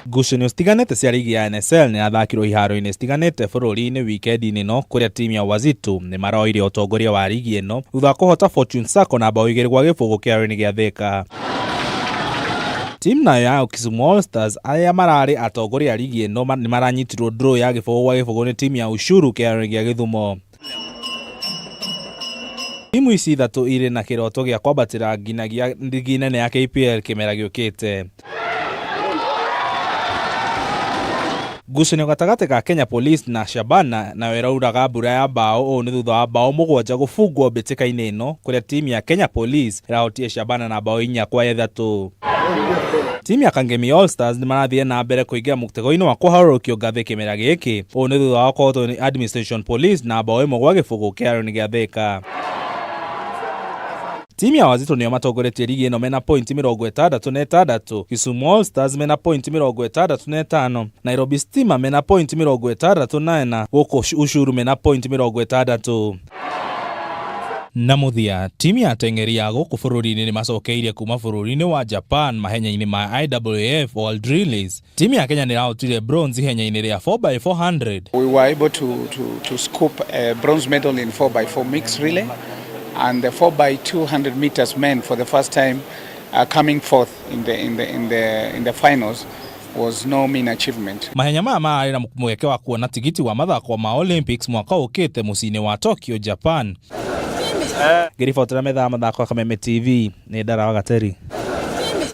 Ngucanio citiganĩte cia rigi ya NSL nĩirathakirwo iharo-inĩ citiganĩte bũrũri-inĩ wikendi-inĩ ĩno kũrĩa timu ya Wazito nĩmaroire ũtongoria wa rigi ĩno thutha wa kũhota Fortune Sacco na bao 2-0 kĩharo-inĩ gĩa Thika. Timu nayo ya Kisumu All Stars arĩa mararĩ atongoria a rigi ĩno nĩmaranyitirwo draw ya 0-0 nĩ timu ya Ushuru kĩharo-inĩ gĩa Gĩthumo. Timu ici ithatũ irĩ na kĩroto gĩa kwambatĩra nginyagia rigi nene ya KPL kĩmera gĩũkĩte. Ngucanio gatagatĩ ka Kenya Police na Shabana nayo ĩrauraga mbura ya mbaũ ũũ nĩ thutha wa mbaũ 7 gũbungwo mbĩtĩka-inĩ ĩno kũrĩa timu ya Kenya Police ĩrahotire Shabana na mbaũ 4-3. Timu ya Kangemi All Stars nĩmarathire na mbere kũingĩra mũtego-inĩ wa kũharũrũkio ngathĩ kĩmera gĩkĩ ũũ nĩ thutha wa kũhotwo nĩ Administration Police na mbaũ 1-0 kĩharo-inĩ gĩa Thika. Timu ya Wazito nĩo matongoretie rigi ĩno mena pointi 66, Kisumu All Stars mena pointi 65, Nairobi Stima mena pointi 64 gũkũ Ushuru mena pointi 60. Na mũthia, timu ya ateng'eri a gũkũ bũrũri-inĩ nĩ macokeirie kuma bũrũri-inĩ wa Japan mahenya-inĩ ma IAAF World Relays. Timu ya Kenya nĩ ĩrahotire bronze ihenya-inĩ rĩa 4x400. We were able to scoop a bronze medal in 4x4 mixed relay and the 4x200 meters men for the first time coming fourth in the finals was no mean achievement. Mahenya maya mararĩ na mweke wa kuona tigiti wa mathako ma Olympics mwaka ũkĩte mũciĩ-inĩ wa Tokyo, Japan. Ngĩribotera metha ya mathako ya Kameme TV nĩ Ndara wa Gateri.